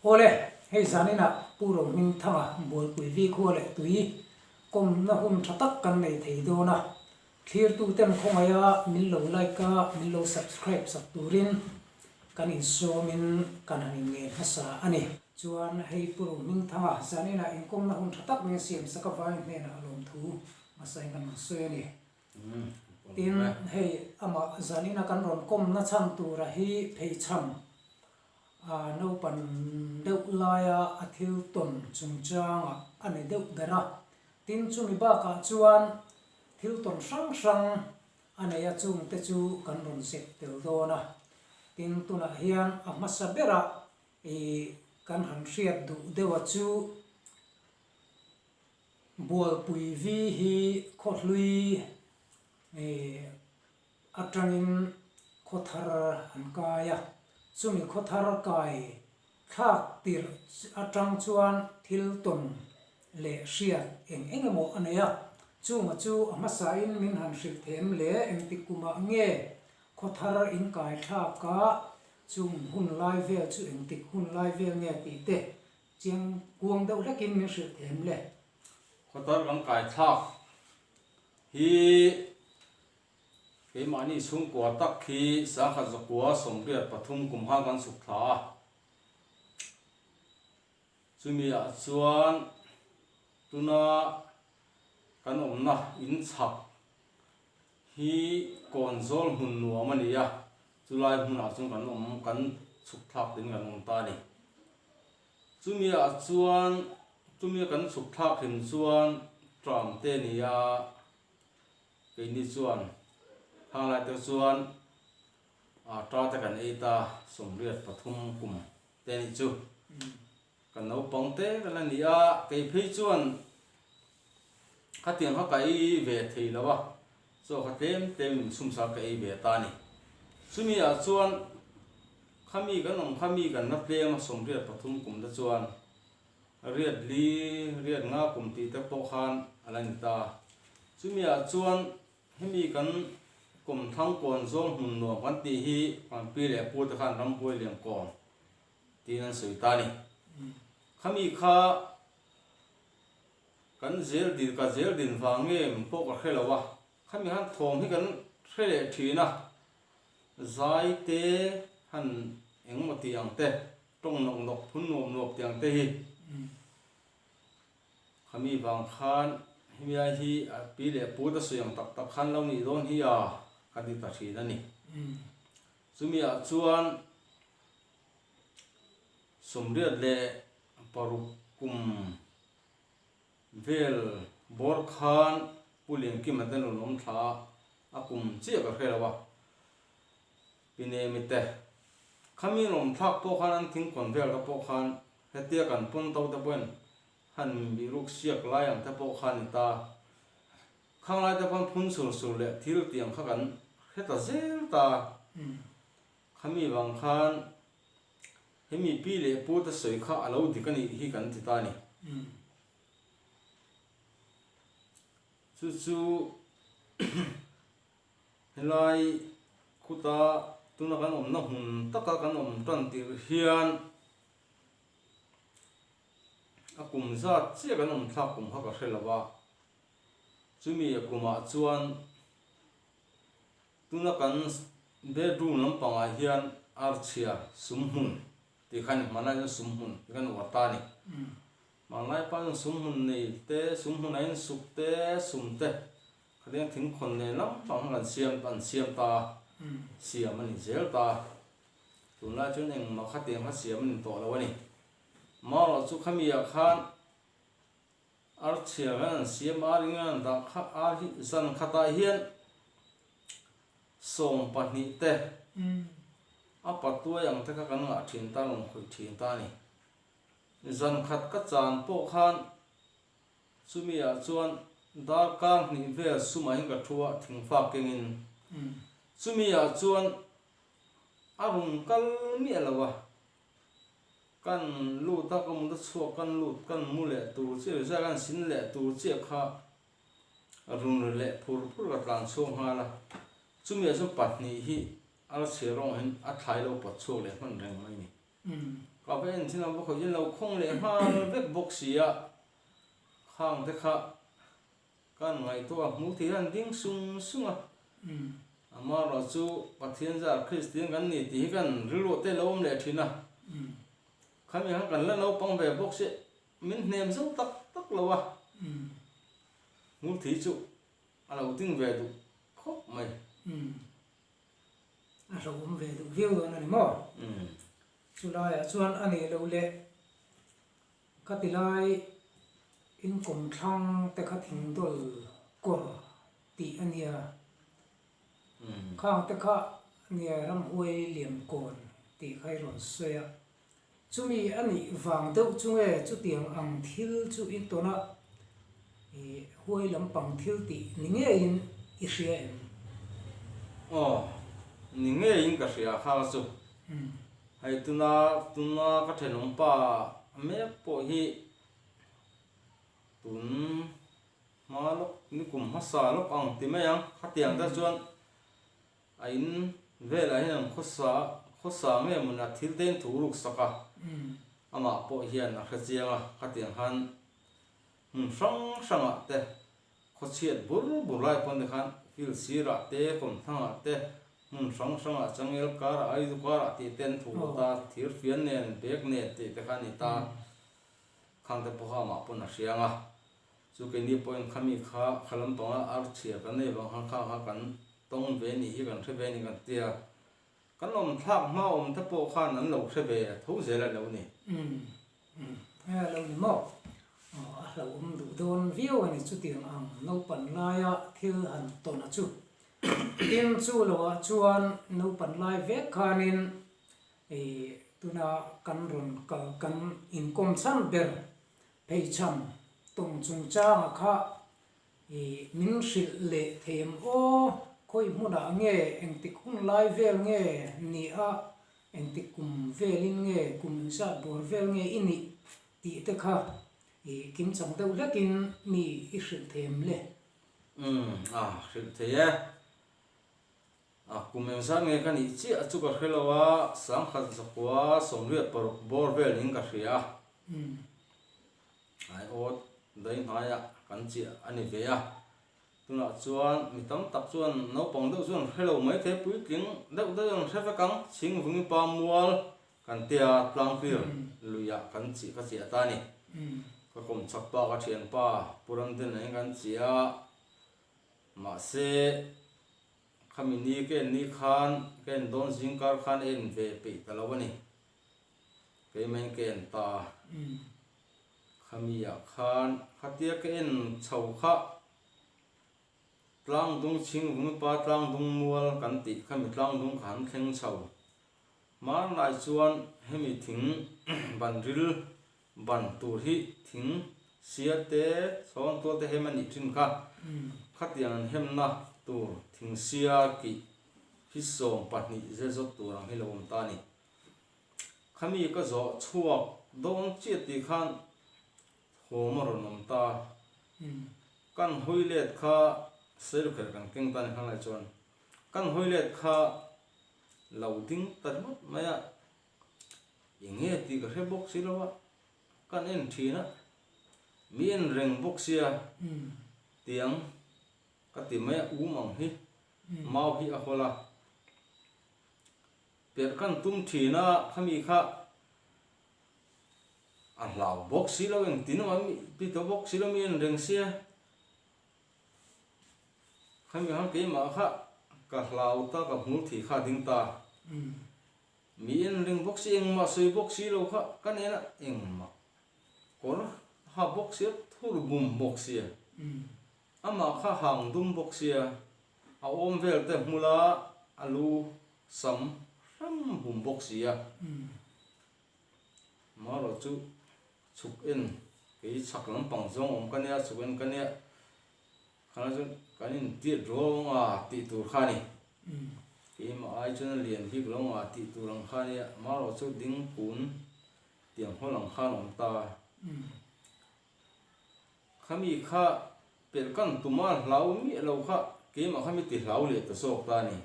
Awle, hei zaninah Pu Rohmingthanga Bualpui vi khua leh tui kawmna hun tha tak kan nei thei dawn a, thlirtuten khawngaih a min lo like a, min lo subscribe sak turin kan insawmin kan han inngen hmasa a ni. Chuan hei Pu Rohmingthanga zaninah inkawmna hun tha tak min siam sak avangin hnenah lawmthu hmasain kan rawn sawi a ni. Tin, hei amah zanina kan rawn kawmna chhan tura hi pheichham a naupan deuh laia a thil tawn chungchangah a ni deuh ber a. Tin, chumi bakah chuan thil tawn hrang hrang a nei a, chungte chu kan rawn zep tel dawn a. Tin, tunah hian a hmasa berah ih kan han hriat duh deuh a chu, Bualpui vi hi khawhlui atangin khawthar an kai a, chumi khawthar kai thlak tirh atang chuan thil tawn leh hriat eng eng emaw a nei a, chunga chu a hmasain min han hrilh them le engtik kumah nge khawthar in kai thlak a, chung hun lai vel chu engtik hun lai vel nge tih te Chiang kuang deuh hlekin min hrilh them le. Khawtar kan kai thlak hi keimahni chhungkua tak hi sangkhat zakua 83 kum khan kan chhuk thla a, chumi ah chuan tuna kan awmna in chhak hi kawn zawl hmun nuam a ni a, chulai hmunah chuan kan awm kan chhuk thlak tiin kan awm ta a ni. Chumi ah chuan chumi a kan chhuk thlak hlim chuan tram te a ni a, keini chuan khang lai te chuan ata te kan ei ta 83 kum te a nih chu. Ka naupang te ka la ni a, kei phei chuan khatiang kha ka ei ve thei lo a, chaw kha tlem tlem in chhumsa ka ei ve ta a ni. Chumi ah chuan khami kan awm khami kan la tlem a 83 kum te chuan riat li riat nga kum tih te pawh khan a la ni ta. Chumi ah chuan hemi kan kum thlang kawn zawng hmun nuam kan tih hi kan pi leh pu te khan ramhuai liam kawn tiin an sawi ta a ni. Khami kha kan zel dil ka zel din vang nge pawh ka hre lo a, khami khan thawm hi kan hre leh thin a, zai te han engemaw tih ang te, tawng nawk nawk phun nuap nuap tih ang te hi. Khami vang khan hemi ai hi a pi leh pu te sawi ang tak tak khan lo nih dawn hi a ka ti ta thin a ni. Chumi ah chuan 86 kum vel bawr khan Pu Liankima te rawn awm thla a, a kum chiah ka hre lo a, Pi Nemi te khami rawn thlak pawh khan an thingkawn vel te pawh khan hetia kan pawn to te pawhin han bihruk siak lai ang te pawh kha a ni ta. Khang lai te pawn phun sur sur leh thil tiang kha kan hre ta zel ta. Khami vang khan hemi pi leh pu te sawi kha a lo dik a nih hi kan ti ta a ni. Chu chu helai khuta tuna kan awmna hmun taka kan awm tan tirh hian a kum zat chiah kan awm thlak kum kha ka hre lo a. Chumi a kumah chuan tuna kan bedroom lampangah hian archhia sumhmun tih kha a ni, hmanlai chuan sumhmun tih kha an uar ta a ni. Hmanlai pa chuan sumhmun nei te, sumhmun a insuk te, sum te khatiang thingkhawn nen lampang kha kan siam an siam ta a, siam a ni zel ta a. Tunlai chuan engmah khatiang kha siam a ni tawh lo a ni. Marawh chu khami ah khan Ar chhiar hian an siam a, ring an dah kha ar hi zan khatah hian 12 te a patuai ang te kha kan ngah thin ta rawn khawih thin ta a ni. Zan khat ka chan pawh khan chumi ah chuan darkar hnih vel sumah hian ka thu a thingfak kengin chumi ah chuan a rawn kal miah lo a. Kan lut a, ka mut a chhuak, kan lut, kan mu leh tur chiah rizai kan sin leh tur chiah kha run ri leh phur phur ka tlan chhuak nghal a. Chumi ah chuan pahnih hi archhia rawngah hian a thlai lo pawt chhuak leh hman reng mai a ni. Ka va en chin a va khawih in lo khawng leh nghal vek bawk si a, khang te kha kan ngaihtuah a hmuh thei hian ding sung sung a. Amaherawh chu Pathian zar Kristian kan ni tih hi kan rilruah te lo awm leh thin a. Khami khan kan la naupang ve bawk si min hnem zo tak tak lo a. Hmul thi chu a lo ding ve duh khawp mai. A hlauhawm ve duh viau dawn a ni maw? Chulaiah chuan a nih loh leh khati lai inkawm thlang te kha thingdawl kawr tih a nia. Khang te kha nia ramhuai liam kawn tih kha i rawn sawi a. Chumi a nih vang deuh chu nge chutiang ang thil chu i tawn a, i huai lampang thil tih ni ngeiin i hria em? Aw, ni ngeiin ka hria kha chu. Hei tuna tuna ka thenawm pa mek pawh hi tun hma lawk ni kum hmasa lawk ang ti mai ang khatiang te chuan A in velah hian an khawsa khawsa nge mawni a thil te in thu ruk sak a, amah pawh hian a hre chiang a, khatiang khan hmun hrang hrangah te khawchhiat bur bur lai pawn te khan field sirah te kawmthlangah te hmun hrang hrangah changel karah aizu karah tih te an thu lut a, thir fian nen bag nen tih te kha a ni ta, khang te pawh kha amah pawn a hriang a. Chu keini pawhin khami kha kha lampanga ar chhia kan nei vang khan kha kha kan tawng ve nih hi kan hre ve a ni kan tia. Kan awm thlak hma awm te pawh khan an lo hre ve tho zel a lo ni. Umm umm he a lo ni maw? Aw a hlauhawm duh dawn viau a ni chutiang ang naupan laia thil han tawn a chu. Tin chu loah chuan naupan lai vek khanin ih tuna kan rawn kal kan inkawm chhan ber Pheichham tawng chungchanga kha i min hrilh leh thei em aw? Khawi hmunah nge engtik hun lai vel nge ni a, engtik kum velin nge kum inzat bawr vel nge i nih tih te kha i kimchang deuh hlekin mi i hrilh thei em le? Umm, a hrilh thei e. A kum engzat nge ka nih chiah chu ka hre lo a, sangkhat zakua 86 bawr vel in ka hria a. Aiawt dai hnaiah kan chiah a ni ve a. Tunah chuan mi tam tak chuan naupang deuh chuan hre lo mai thei puitling deuh deuh an hre vek ang. Chhingvungi pa mual kan tia tlangfir luiah kan chiah ka chiah ta a ni. Ka kawmchhak pa ka thianpa Pu Ramdin ah hian kan chiah a. Mahse, khami ni ka en ni khan, ka en dawn zingkar khan a en ve peih ta lo a ni. Keimah in ka en ta. Khami ah khan khatia ka en chho kha tlangdung chhingvungipa tlangdung mual kan tih khami tlangdung kha han thleng chho. Hmanlai chuan hemi thing banril Ban tur hi thing sia te chhawn tual te hem a nih thin kha. Khatiang an hemna tur thing sia kih hi 12 zel zawt tur ang hi lo awm ta a ni. Khami ka zawh chhuak dawn chiah tih khan thawm a rawn awm ta. Kan hawi let kha Sailukher kan keng ta a ni khan lai chuan kan hawi let kha lo ding ta ringawt mai a. Enge tih ka hre bawk si lo a, kan en thin a, mi en reng bawk sia tiang ka ti mai a, um ang hi mau hi a hawl a, perh kan tum thin a, khami kha a hlau bawk si lo engtin emaw mi ti tawh bawk si lo mi en reng sia, khami khan keimah kha ka hlau ta ka hmul thih kha a ding ta. Mi en ring bawk si, engmah sawi bawk si lo kha ka nen a, engmah kawr ha bawk sia, thur bum bawk sia, amah kha hang dum bawk sia, a awm vel te hmula a lu sam hram bum bawk sia. Marawh chu chhuk en kei chhak lampang zawng awm ka nia, chhuk en ka nia. Khana chuan kan intiat rawng a tih tur kha a ni. Keimah ai chuan a lian bik lo ang a tih tur ang kha a nia. Marawh chu ding kun tiang hawl ang khan a awm ta. Khami kha pelh kan tum a hlau miah lo kha keimah kha mi ti hlau leh ta zawk ta a ni.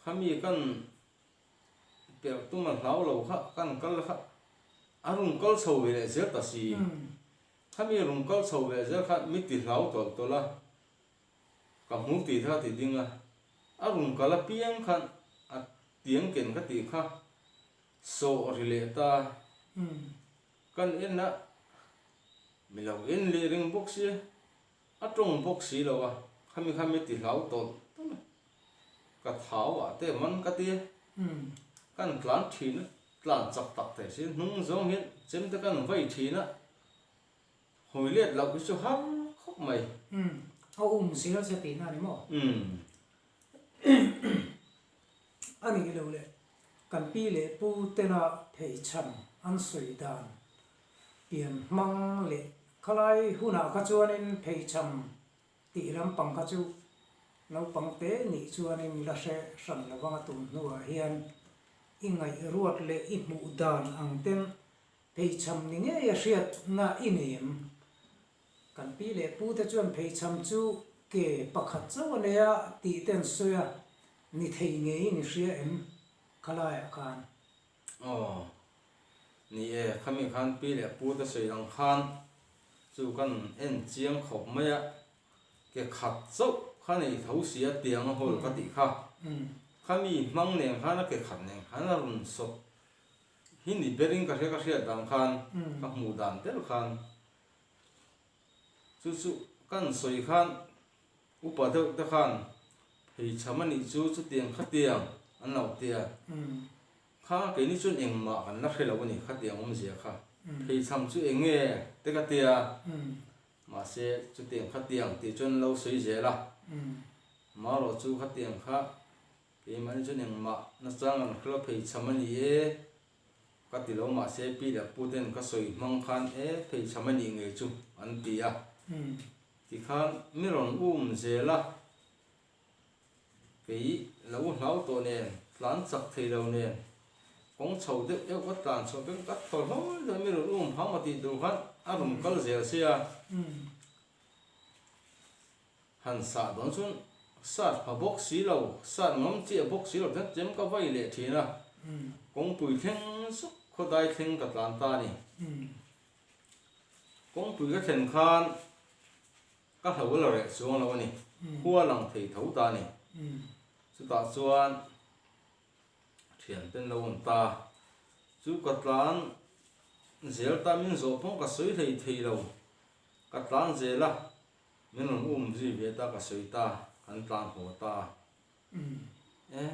Khami kan perh tum a hlau lo kha kan kal kha a rawn kal chho ve leh zel ta si. Khami rawn kal chho ve zel kha mi ti hlau tawlh tawlh a, ka hmu tih kha ti ding a, a rawn kal apiang khan a tiang ken ka tih kha sawh ri leh ta. Kan en a, mi lo en leh reng bawk sia. A tawng bawk si lo a, khami kha mi ti hlau tawlh tawlh a, ka thau ah te man ka ti a, kan tlan thin a, tlan chak tak thei si, hnung zawng hian chem te kan vai thin a, hawi let loh hi chu har khawp mai. Umm, a um zel che tihna a ni maw? Umm. A nih loh le, kan pi leh pu tena pheichham an sawi dan pian hmang leh khalai hunah kha chuanin pheichham tih lampang kha chu naupang te nih chuanin la hre hran lo vang a tum hnuah hian i ngaihruat leh i hmuh dan ang ten pheichham ni ngei a hriatna i nei em? Kan pi leh pu te chuan pheichham chu ke pakhat chauh a nei a tih te an sawi a, ni thei ngeiin i hria em khalaiah khan? Aw, ni e, khami khan pi leh pu te sawi ang khan chu kan en chiang khawp mai a, ke khat chauh kha nei tho si a tiang a hawl ka tih kha, khami hmang nen khan a ke khat nen khan a rawn sawt hi ni berin ka hria ka hriat dan khan ka hmuh dan ber khan chu chu kan sawi khan Upa deuh te khan pheichham a nih chu chutiang khatiang an lo ti a, kha keini chuan engmah kan la hre lo a ni khatiang awmzia kha, pheichham chu eng nge te ka ti a, mahse chutiang khatiang tih chuan an lo sawi zel a, marawh chu khatiang kha keimahni chuan engmah nachang an hre lo pheichham a ni e ka ti lo mahse pi leh pu ten ka sawi hmang khan e pheichham a nih ngei chu an ti a. Tikhan mi rawn um zel a, kei lo hlau tawh nen, tlan chak thei lo nen, kawng chho deuh deuh ka tlan chhuah vek ka thaw hlawl deuh mi rawn um hang a tih tur khan a rawn kal zel sia. Han sah dawn chuan sat pha bawk si lo, sat ngam chiah bawk si lo chuan chem ka vai leh thin a, kawngpui thleng zuk khawdai thleng ka tlan ta a ni. Kawngpui ka thlen khan ka hlo la reh chuang lo a ni, khua lang thei tho ta a ni. Chutah chuan thianten lo awm ta, chu ka tlan zel ta min zawh pawh ka sawi hlei thei lo, ka tlan zel a, min rawn um zui ve ta ka sawi ta, kan tlan haw ta e.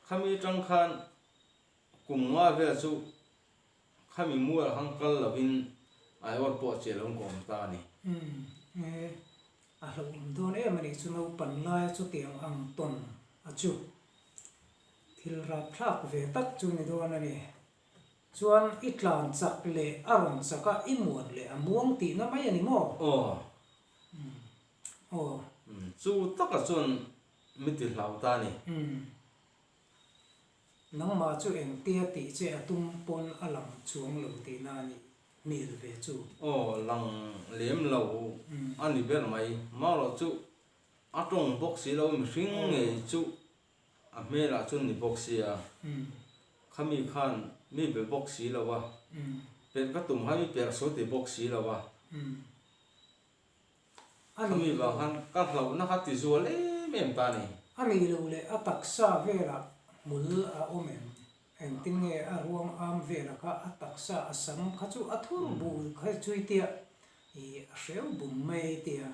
Khami tang khan Kum nga vel chu khami mual hang kal lovin aiawt pawh chiah lo ka awm ta a ni. Umm e, a hlauhawm dawn em a nih chu naupan laia chutiang ang tawn a chu thil rapthlak ve tak chu ni dawn a ni. Chuan i tlan chak leh a rawn chak a, i muan leh a muang tihna mai a ni maw? Aw. Umm aw. Umm chu taka chuan mi ti hlau ta a ni. Umm. Nangmah chu engtia tih che a tum pawn a lang chuang lo tihna a nih hmel ve chu. Aw, lang lem lo a ni ber mai. Marawh chu a tawng bawk si lo, mihring ngei chu a hmelah chuan ni bawk sia. Khami khan mi be bawk si lo a, perh ka tum khan mi perh sawi ti bawk si lo a. Khami vang khan ka hlauhna kha ti zual em em ta a ni. A nih loh leh a taksa velah hmul a awm em? Engtin nge a ruang am velah kha a taksa a sam kha chu a thur bul kha chui tia i a hreu bum mai tia.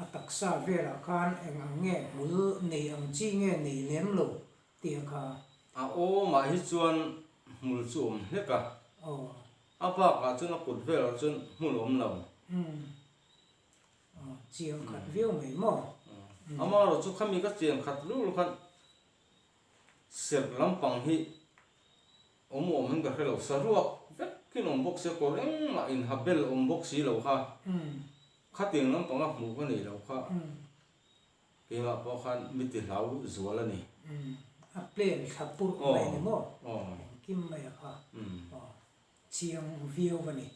A taksa velah khan eng ang nge hmul nei ang chi nge nei lem lo tia kha. A awmah hi chuan hmul chu awm hlek a. Aw. A bakah chuan a kut velah chuan hmul awm lo. Umm. Aw, chiang khat viau mai maw? Amaherawh chu khami ka chiang khat lul khan serh lampang hi awm awm in ka hre lo. Saruak vek in awm bawk sia, kawr engmah in ha bel awm bawk si lo kha. Khatiang lampang a hmuh ka nei lo kha. Keimah pawh khan mi ti hlau zual a ni. Umm, a plane thla purh mai ni maw? Engkim mai a kha chiang viau a ni.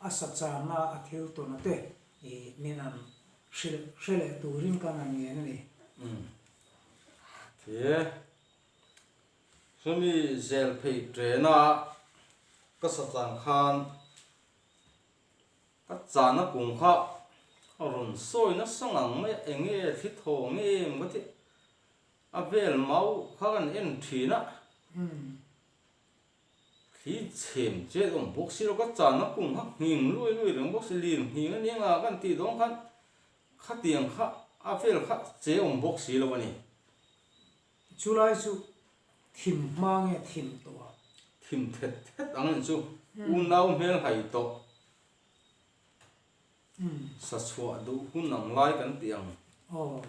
A sa chana a thil tawna te i min an. Hrilh hre leh turin kan han ngen a ni. Umm. He chumi zel phei ṭena ka sa chang khan ka chana kung kha a rawn sawi nasa ngang mai a, eng nge thli thaw nge em ka ti a vel mau kha kan en ṭhin a. Thli chhem chet awm bawk si lo, ka channa kung kha nghing lui lui reng bawk si, lir nghing a ni anga kan tih dawn khan khatiang kha a vel kha che awm bawk si lo a ni. Chulai chu thim hma nge thim tawh a? Thim thet thet ang nih chu, unau hmel hai tawh, sa chhuah duh hun ang lai kan tih ang. Aw.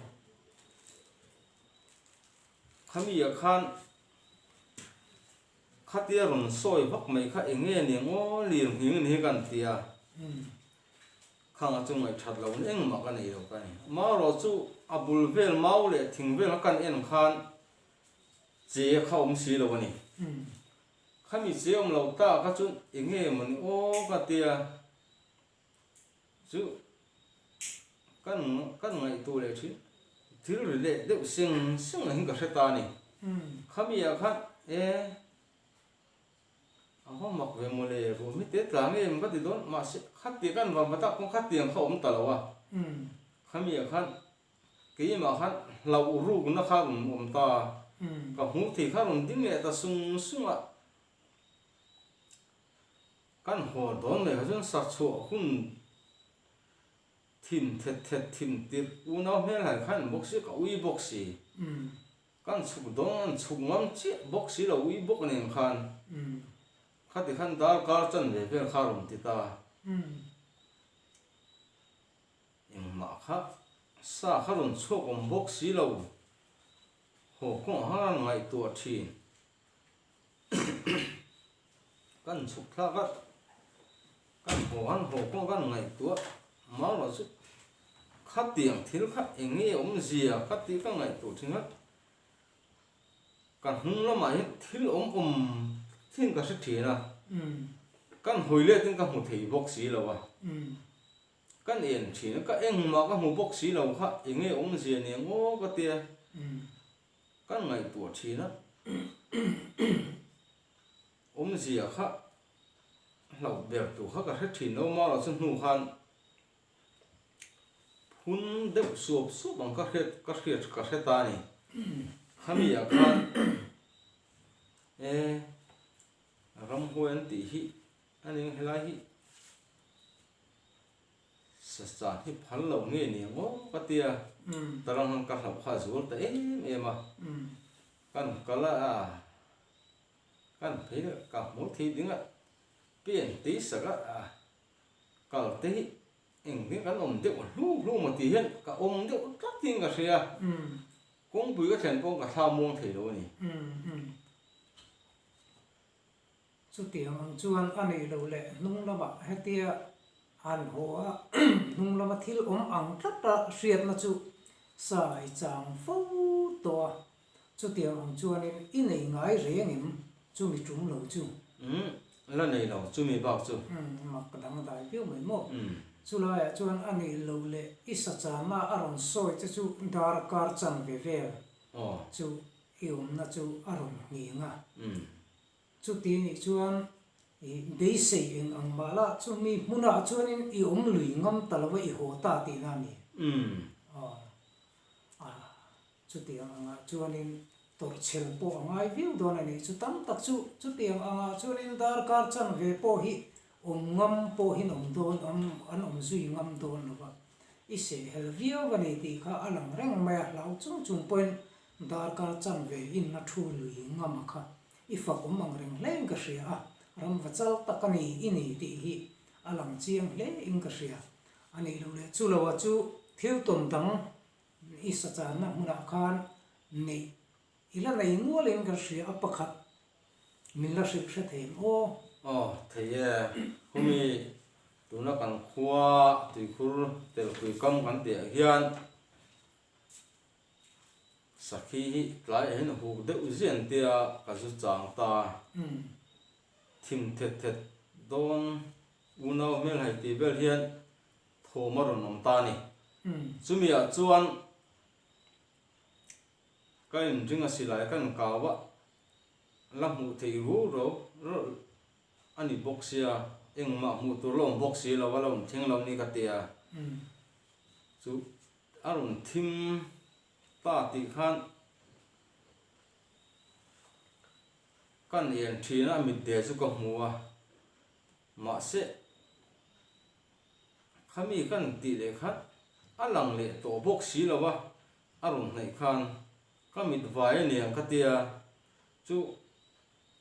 Khami ah khan Khatia rawn sawi vak mai kha eng nge ni ang aw lir nghing ni hi kan ti a, khanga chu ngaihthat lo in engmah ka nei lo ka ni. Marawh chu a bul vel mau leh thing vel kha kan en khan che kha awm si lo a ni. Khami che awm lo ta kha chu eng nge maw ni aw ka tia. Chu kan kan ngaihtuah leh thin thil ri leh deuh seng seng ang hi ka hre ta a ni. Khami ah khan e a va mak ve mawle ruam hi te tla nge em ka ti dawn mahse khatiang kan van va tak pawh khatiang kha awm ta lo a. Khami ah khan keimah khan hlauh rukna kha rawn awm ta a, ka hmuh thei kha rawn ding leh ta sung sung a. Kan haw dawn mai kha chuan sa chhuah hun thim thet thet thim tirh unau hmel hai khan bawk si ka ui bawk si. Kan chhuk dawn an chhuk ngam chiah bawk si lo ui bawk nen khan khati khan darkar chan ve vel kha rawn ti ta. Engmah kha sa kha rawn chhuak awm bawk si lo haw kawngah khan an ngaihtuah thin. Kan chhuk thlak a, kan haw han haw pawh kan ngaihtuah marawh chu khatiang thil kha eng nge awmzia ka tih ka ngaihtuah thin a, ka hnung lamah hian thil awm awm thin ka hre thin a, kan hawi let in ka hmu thei bawk si lo a, kan en thin a, ka engmah ka hmu bawk si lo kha eng nge awmzia ni ang aw ka tia. Kan ngaihtuah thin a, awmzia kha hlauh ber tur kha ka hre thin lo, marawh chu hnu khan phun deuh suap suap ang ka hriat ka hriat ka hre ta a ni. Khami ah khan e ramhuai an tih hi a ning helai hi Sasa hi phal lo nge ni ang aw ka tia, tarang han ka hlauh kha a zual ta em em a, kan kal a, kan phei a, ka hmul thei ding a, pen tei sak a, kal te hi engtin kan awm deuh hlu hlu maw tih hian ka awm deuh tlat in ka hria, kawngpui ka thlen pawh ka thla muang thei lo a ni. Chutiang ang chuan a nih loh leh hnung lamah hetia han haw a, hnung lama thil awm ang tlata hriatna chu sa i chang fo tawh a. Chutiang ang chuanin i nei ngai reng em chumi tum lo chu? Umm, la nei lo chumi bak chu. Umm, mak dangdai viau mai maw? Chulaiah chuan a nih loh leh i sa channa a rawn sawi che chu darkar chanve vel chu i awmna chu a rawn nghing a. Chuti nih chuan i beisei eng ang mah la, chumi hmunah chuanin i awm lui ngam ta lo a, i haw ta tihna a ni. Aw, a, chutiang angah chuanin tawrhchhel pawh a ngai viau dawn a nih chu. Tam tak chu chutiang angah chuanin darkar chanve pawh hi awm ngam pawhin awm dawn, an awm zui ngam dawn lo va. I sehhel viau a ni tih kha a lang reng mai a, hlau chung chung pawhin darkar chanve inna thu lui ngam a kha. I fak awm ang reng hle in ka hria a, ram va chal tak a ni i ni tih hi a lang chiang hle in ka hria. A nih loh leh chu loa chu thil tawn dang i sa channa hmunah khan neih i la nei nual in ka hria a pakhat min la hrilh hre thei em aw? Aw thei e, khumi tuna kan khua tuikhur telpui kam kan tih ah hian Sakhi hi tlai ah hian huk deuh ziah an tia ka zu chang ta. Thim thet thet dawn unau hmel hai tih vel hian thawm a rawn awm ta a ni. Chumi ah chuan ka inring a silai kan kau a, la hmuh theih ruau ruau a ni bawk sia, engmah hmuh tur la awm bawk si lo a, la awm thleng lo ni ka ti a, chu a rawn thim ta tih khan kan en thin a, mitde chu ka hmu a, mahse khami kan tih leh khan a lang leh tawh bawk si lo a, a rawn hnaih khan ka mit vai a niang ka tia chu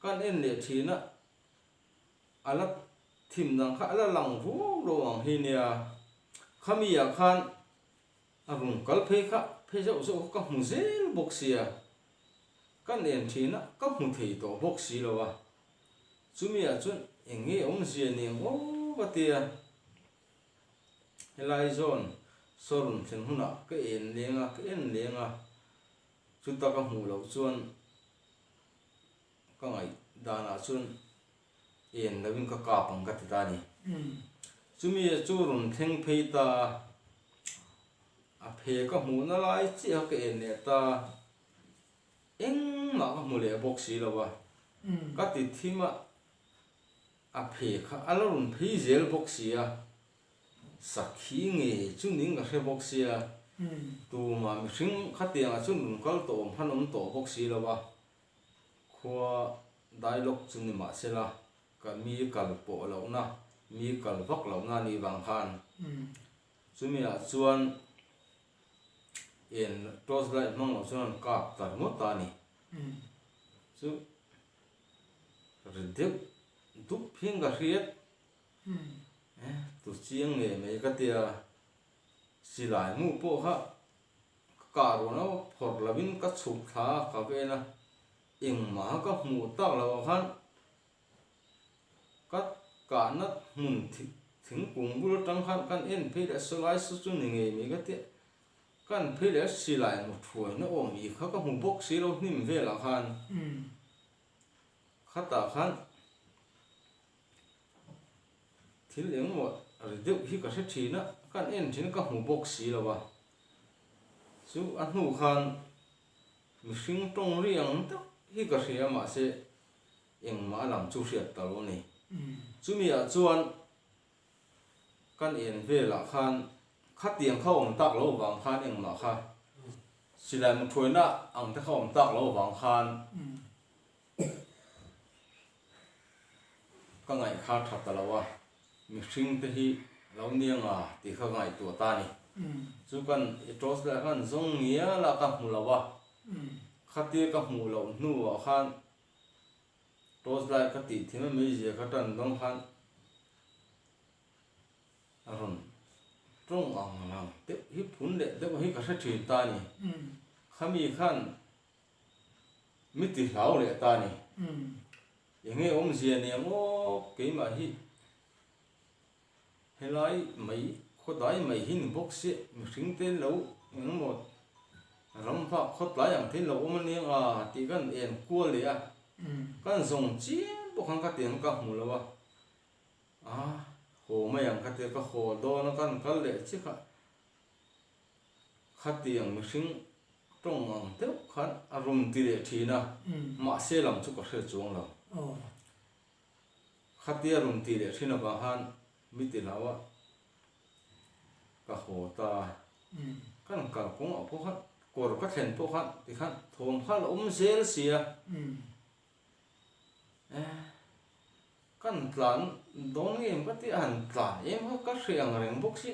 Kan en leh thin a, a la thim dang kha a la lang ruau ruau ang hi nia. Khami ah khan a rung kal phei kha phei zauh zauh kha ka hmu zel bawk sia. Kan en thin a, ka hmu thei tawh bawk si lo a. Chumi ah chuan eng nge awmzia ni ang aw ka tia. Helai zawn saw rawn thlen hunah ka en leng a, ka en leng a. Chuta ka hmuh loh chuan ka ngaih danah chuan en loin ka kap ang ka ti ta a ni. Chumi chu rawn thleng phei ta a, a phe ka hmuhna lai chiah kha ka en leh ta a, engmah ka hmu leh bawk si lo a, ka ti thim a, a phe kha a la rawn phei zel bawk si a. Sakhi nge chu ning ka hre bawk sia, tumah mihring khatiangah chuan rawn kal tawh awm khan awm tawh bawk si lo a, khua dialogue chu ni mah sela ka mi kal pawh lohna, mi kal vak lohna a nih vang khan chumi ah chuan en torch light hmang loh chuan an kap ta ringawt ta a ni. Chu ri deuh dup hian ka hriat. Tu chiang ngei mai ka tia, silai mu pawh kha ka kah ruan a phawrh lovin ka chhuk thla a ka va en a, engmah ka hmuh tak loh ah khan ka kahna hmun thingkung bul atang khan kan en phei leh sawlai saw chu ni ngei mai ka tia, kan phei leh silai mu thuaina awm ih kha ka hmu bawk si lo hnim velah khan khatah khan. Thil engmaw ri deuh hi ka hre thin a, kan en thin ka hmu bawk si lo a. Chu a hnu khan mihring tawng ri ang deuh hi ka hria mahse engmah a lam chu hriat ta lo a ni. Chumi ah chuan kan en velah khan khatiang kha awm tak lo vang khan engmah kha silai muthuaina ang te kha awm tak lo vang khan Ka ngaih kha tha ta lo a, mihring te hi lo niang a tih kha ka ngaihtuah ta a ni. Chu kan i torch light khan zawng ngial a ka hmu lo a, khatia ka hmuh loh hnuah khan torch light ka tih thim a meizia ka tan dawn khan a rawn tawng ang lang deuh hi phun leh deuh hi ka hre thin ta a ni. Khami khan Mi ti hlau leh ta ni. Enge awmzia ni ang aw keimah hi helai mai khawdai mai hi ni bawk se mihring te lo engemaw ram vak khawtlai ang te lo awm aniang a tih kan en kual leh a kan zawng chiam bawk ang ka ti ang ka hmu lo a a haw mai ang ka ti a ka haw dawn a kan kal leh chiah kha. Khatiang mihring tawng ang deuh khan a rawn ti leh thin a, mahse lam chu ka hre chuang lo. Khatia rawn ti leh thin avang khan mi ti hlau a, ka haw ta. Kan kalkawng ah pawh khan kawr ka thlen pawh khan tikhan thawm kha la awm zel sia. Kan tlan dawn nge em ka ti a, han tlan em kha ka hre ang reng bawk si.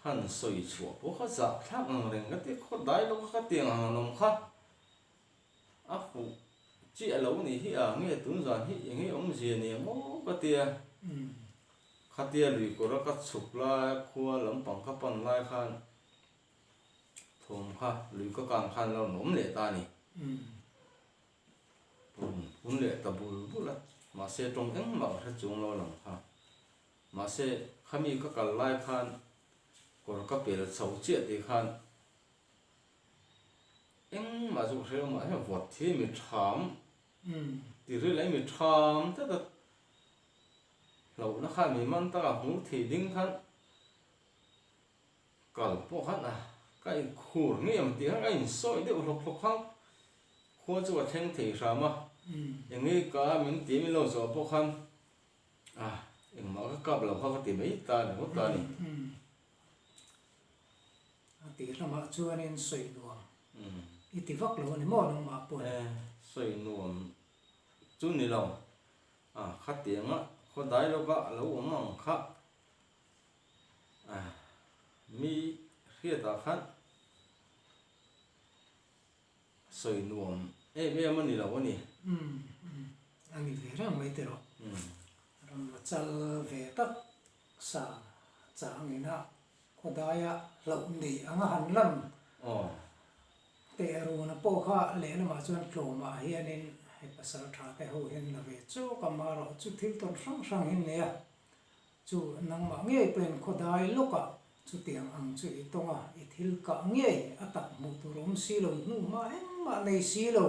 Han sawi chhuah pawh kha zah thlak ang reng ka ti, khaw dai lawk a ka tiang ang an awm kha. A fuh chiah lo nih hi a, nge tun zan hi eng nge awmzia ni ang aw ka ti a. Khatia lui kawr a ka chhuk lai a khua lampang ka pan lai khan Thawm kha lui ka kang khan lo rawn awm leh ta a ni. Rawn phun leh ta bul bul a, mahse tawng engmah ka hre chuang lo lang kha. Mahse khami ka kal lai khan kawr ka pel chho chiah tih khan engmah chu ka hre lo mahse vawt hi mi tham ti ril a mi tham tlat a, hlauhna khan mi man taka hmur thei ding khan. Kal pawh khan a ka inkhur ngei ang tih khan ka insawi deuh hlawk hlawk khan khua chu ka thleng thei hram a, enge ka min ti min lo zawh pawh khan a engmah ka kap lo kha ka ti mai ta ni ngawt ta a ni. A tih lamah chuanin sawi nuam i ti vak lo a ni maw nangmah pawh? E, sawi nuam chu ni lo, a khatianga khawdai lawka a lo awm ang kha. Mi hriatah khan sawi nuam em em a ni lo a ni. Umm a ni ve reng mai tiraw. Ram la chal ve tak sa changin a khawdaia hlauh nei anga han lan teh runa pawh kha lehlamah chuan tlawmah hianin hei pasal tha te ho hian la ve chawk a, marawh chu thil tawn hrang hrang hi an nei a. Chu nangmah ngei pawhin khawdai lawkah chutiang ang chu i tawng a, i thil kah ngei a tak hmuh tur awm si lo, hnu hma engmah nei si lo.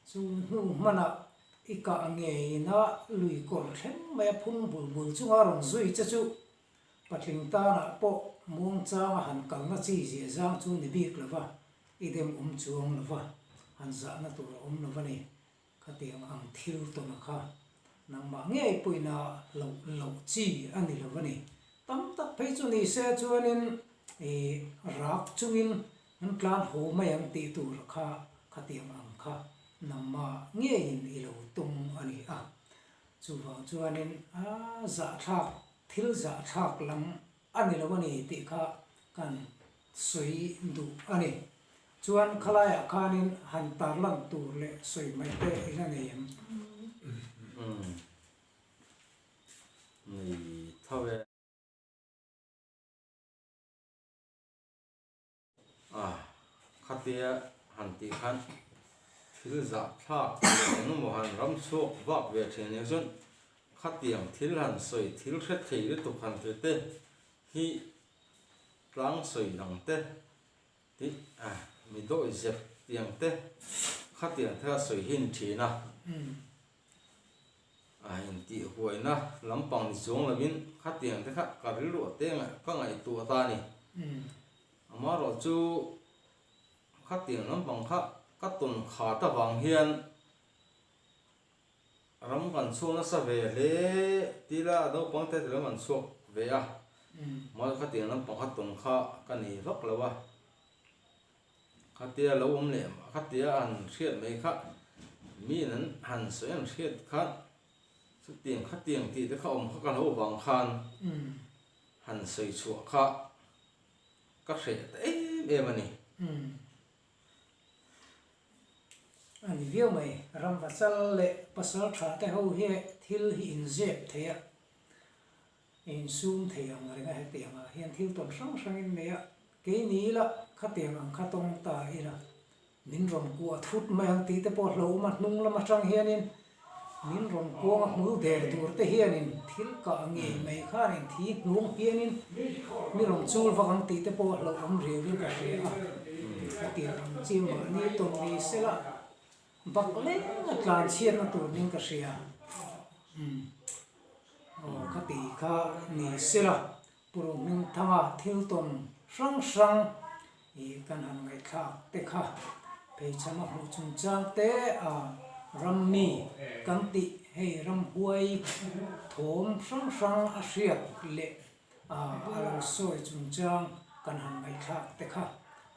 Chu hnu hmanah i kah ngeina lui kawr thleng mai a phung bul bul chunga rawn zui che chu patling tanah pawh muangchanga han kalna chi zia zang chu ni bik lova, i dem awm chuang lova, han zahna tur a awm lova ni. Khatiang ang thil tawna kha nangmah ngei pawhin a hlauh loh chi a ni lo a ni. Tam tak phei chu ni se chuanin ih rak chungin an tlan haw mai ang tih tur kha khatiang ang kha nangmah ngeiin i lo tum a ni a. Chuvang chuanin a zahthlak thil zahthlak lam a ni lo a ni tih kha kan sawi duh a ni. Chuan khalaiah khanin han tarlan tur leh sawi mai te i la nei em? Umm nei tho e. A, khatia han tih khan thil zahthlak leh engemaw han ram chhuak vak ve thin nia chuan khatiang thil han sawi thil hre thei lutuk han ti te hi tlang sawi dang te tih a mi dawi zep tiang te khatiang te kha sawi hin thin a. A intihhuaina lampang ni chuang lovin khatiang te kha ka rilruah te ka ngaihtuah ta a ni. Amaherawh chu khatiang lampang kha ka tawn khat avang hian ram kan chhuak nasa ve hle tila naupang te lam an chhuak ve a, mahse khatiang lampang kha tawn kha ka nei vak lo a. Khatia lo awm leh khatia han hriat mai kha miin an han sawi an hriat khan chutiang khatiang tih te kha awm kha ka hlo vang khan han sawi chhuah kha ka hreh ta em em a ni. A ni viau mai, ramvachal leh pasal tha te ho hi thil hi inzep thei a, Insum thei ang reng a hetiang ah hian thil tawn hrang hrang in nei a, kei ni ila khatiang ang kha tawng ta ila min rawn kuah thut mai ang tih te pawh hlauhawm a hnung lam atang hianin min rawn kuang a hmul der tur te hianin thil kah ngei mai khanin thi hnung hianin mi rawn chul vak ang tih te pawh hlauhawm riau in ka hria a, khatiang ang chi mahni tawn ni sela bak leng a tlan chhiatna tur ning ka hria. Aw ka tih kha ni sela Puru Hmingthanga thil tawn hrang hrang ih kan han ngaihthlak te kha pheichham a hmuh chungchang te a rammi kan tih hei ramhuai thawm hrang hrang a hriat leh A a lo sawi chungchang kan han ngaihthlak te kha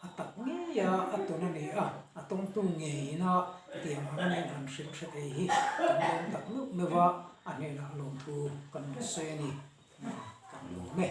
a tak ngei a, a tawn a ni a, a tawngtu ngeiin a tiang ang nen han hrilh hre thei hi kan lawm tak meuh meuh a, a hnenah lawmthu kan rawn sawi a ni. Kan lawm e.